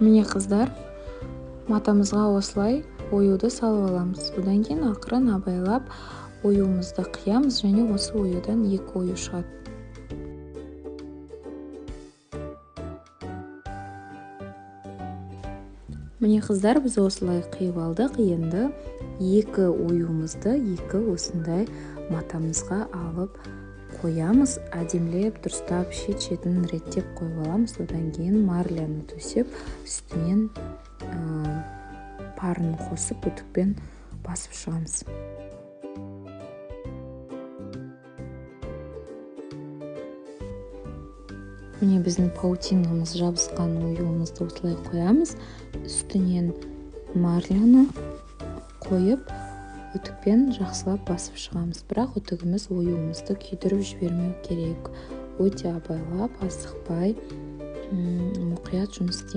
Міне, қыздар, матамызға осылай оюды салып аламыз. Одан кейін ақырын абайлап оюымызды қиямыз және осы оюдан екі ою шығады. Міне, қыздар, біз осылай қиып алдық. Енді екі оюымызды екі осындай матамызға алып қоямыз. Әдемілеп, дұрыстап, шет-шетін реттеп қойып аламыз. Одан кейін марляны төсеп, үстінен парын қосып, үтікпен басып шығамыз. Міне, біздің паутинамыз жабысқан оюымызды осылай қоямыз. Үстінен марляны қойып, үтікпен жақсылап басып шығамыз. Бірақ үтігіміз оюымызды күйдіріп жібермеу керек. Өте абайлап, асықпай, мұқият жұмыс істейміз.